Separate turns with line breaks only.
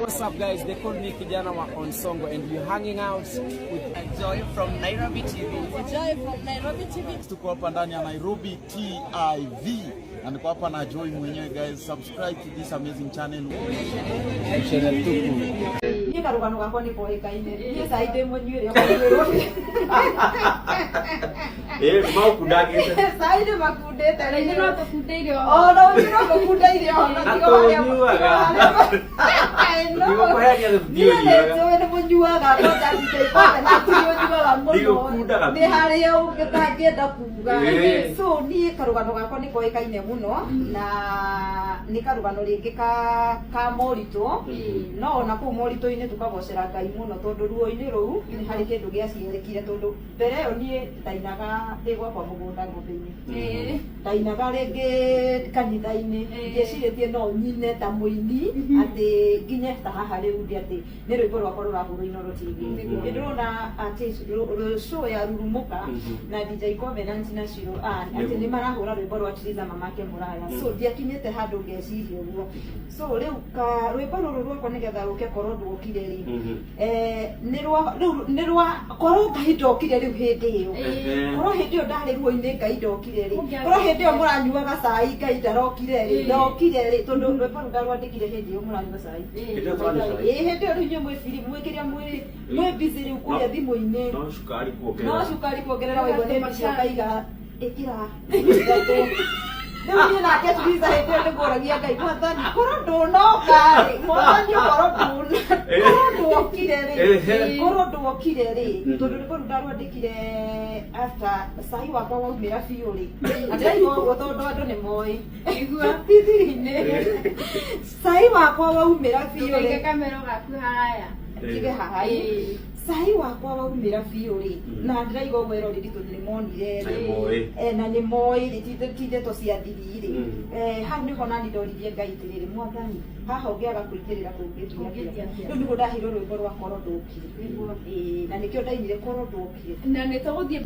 What's up, guys? They call me Kijana wa Onsongo, and we're hanging out with
Joy from Nairobi TV.
Joy from Nairobi TV.
Tuko hapa ndani ya Nairobi TV na niko hapa na Joy mwenyewe. Guys, subscribe to this amazing channel.
Channel tupu.
Niä karå gakwa nä koäkaine niä cai ndä må nyuä re kanyuä.
Eh, maukundagĩte.
Cai nä makundä te.
Na ithuĩ no tũkundeire o.
Ona å no må kundeire ona.
Na tũnyuaga. Ndigũkũheria
Niä
tũtiũnyuaga.
nä nä må nyuaga no ndangä mũno.
Ndigũkundaga.
Nä harä a ũngĩtangĩenda kuga.
Ĩĩ.
So niä karũgano gakwa nä koĩkaine mũno na nä karũgano rĩngĩ ka moritũ, no ona kũu moritũ-inĩ tũkagocera Ngai mũno tondũ ruo-inĩ rũu nĩ harĩ kĩndũ gĩaciarĩkire, tondũ mbere ĩyo niĩ ndainaga ndĩ gwakwa mũgũnda ng'ombe-inĩ, ndainaga rĩngĩ kanitha-inĩ, ndiecirĩtie no nyine ta mũini atĩ nginye ta haha rĩu ndĩ atĩ nĩ rwĩmbo rwakwa rũrahũrwo Inooro TV. Nĩ ndĩrona atĩ show ya Rurumuka na DJ Covenant na Shiro Ann atĩ nĩ marahũra rwĩmbo rwa Triza Mamake Mũraya, so ndiakinyĩte handũ ngeciria ũguo. So rĩu ka rwĩmbo rũrũ rwakwa nĩgetha rũke, korwo ndwokire rĩ, nĩ rwa rĩu nĩ rwa korwo Ngai ndokire rĩu hĩndĩ ĩyo, korwo hĩndĩ ĩyo ndarĩ ruo-inĩ Ngai ndokire rĩ, korwo hĩndĩ ĩyo mũranyuaga cai Ngai ndarokire rĩ, ndokire rĩ, tondũ rwĩmbo rũu ndarwandĩkire hĩndĩ ĩyo mũranyua cai.
Hĩndĩ ĩyo tũranyua cai.
Ĩĩ, hĩndĩ ĩyo rĩu inyuĩ mwĩ mwĩ kĩrĩa mwĩ busy rĩu kũrĩa thimũ-inĩ.
No cukari kuongerera.
No cukari kuongerera, waigua nĩ mbica ũkaiga ĩkĩra ithatũ. Rĩu niĩ nake Triza hĩndĩ ĩyo nĩngũragia Ngai, Mwathani, korwo ndũnoka rĩ, Mwathani, korwo ndũna korwo ndwokire rĩ, korwo ndwokire rĩ, tondũ rwĩmbo rũu ndarwandĩkire after cai wakwa waumĩra biũ rĩ. Ndĩraigua ũguo tondũ andũ nĩ moĩ thiri-inĩ cai wakwa waumĩra biũ
Ndũkaige
rĩ.
kamero gaku haraya.
Njige haha ĩ. Cai wakwa waumĩra biũ rĩ, na ndĩraiga ũguo eroreri tondũ nĩ monire
Na
rĩ.
nĩ moĩ.
Na nĩ moĩ rĩ, ti ndeto cia thiri rĩ. Hau nĩho nani ndoririe Ngai atĩrĩrĩ, Mwathani, haha ũngĩaga kũingĩrĩra kũngĩthiĩ
Kũngĩthiĩ
atĩa?
atĩa?
Rĩu nĩguo ndaheirwo rwĩmbo rwa korwo ndũkire.
Nĩguo.
Ĩĩ, na nĩkĩo ndainire korwo ndũkire.
Na nĩ tũgũthiĩ.